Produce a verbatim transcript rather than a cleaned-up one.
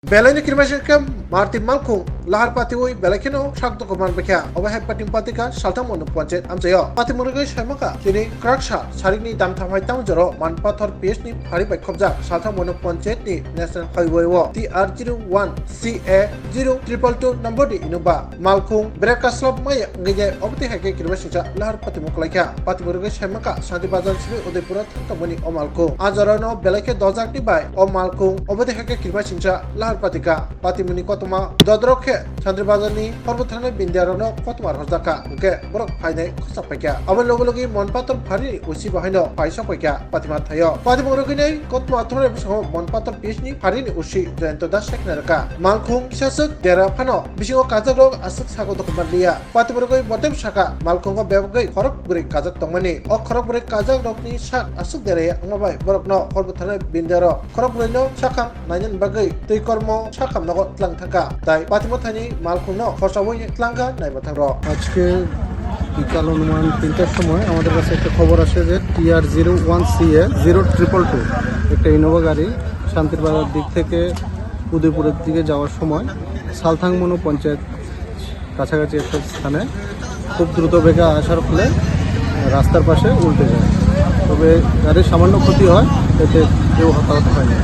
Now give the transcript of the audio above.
Belai ni kirima singkhe Martin Malkhung lahar patiwi belai kheno sak doko man bakha. Obo hai Patim Patika Salthang Manu Panchayat amchaio. Patimung rwgwi saimaka chini kwraksa sarikni damtham hai tamo joro Manpathor P H ni phari bai khobjak Salthang Manu Panchayat ni National Highway o T R zero one C A zero triple two number ni inuba Malkhung brak kaslap maya wngwi obo tei hai khe kirima singcha lahar patimung kwlaikha. Patimung rwgwi saimaka Shanti Bazar simi Udaipur o thang tongmani o Malkhung. A jora no belai khe dojak ni bai o Malkhung obo tei hai khe kirima singcha lahar patika. Patimung ni kothoma dodrok khe Shanti Bazar ni Horbo Thana Bindia rok no kothoma rwjakha. Hwnkhe borok phainai khosap paikha. Abo logi logi Manpathor phari ni usi bo haino paisok paikha patima thaio. Patimung rwgwi nai kothoma thumnai bwskango Manpathor P H ni phari ni usi Jayanta Das sai khna rwkha. Malkhung kisa swk dera phano bisingo kajak rok aswk sago doko manliya. Patimung rwgwi botem saka Malkhungo bebagwi khorok bwrwi kajak tongmani. O khorok bwrwi kajak rokni sak aswk deraya wngma bai borokno Horbo Thana Bindia rok khorok bwrwi no sakham nainani bagwi twi kormo sakham nogo tlang thangkha. Tai Patimung thani Malkhungno khorsawi tlangkha naibathang rok. আজকে বিকাল অনুমান তিনটার সময় আমাদের কাছে একটা খবর আসে যে TR zero one CA zero triple two একটা ইনোভা গাড়ি শান্তির বাজার দিক থেকে উদয়পুরের দিকে যাওয়ার সময় সালথাং মনো পঞ্চায়েত কাছাকাছি একটা স্থানে খুব দ্রুত বেগে আসার ফলে রাস্তার পাশে উল্টে যায়। তবে গাড়ির সামান্য ক্ষতি হয়, এতে কেউ হতাহত হয়নি।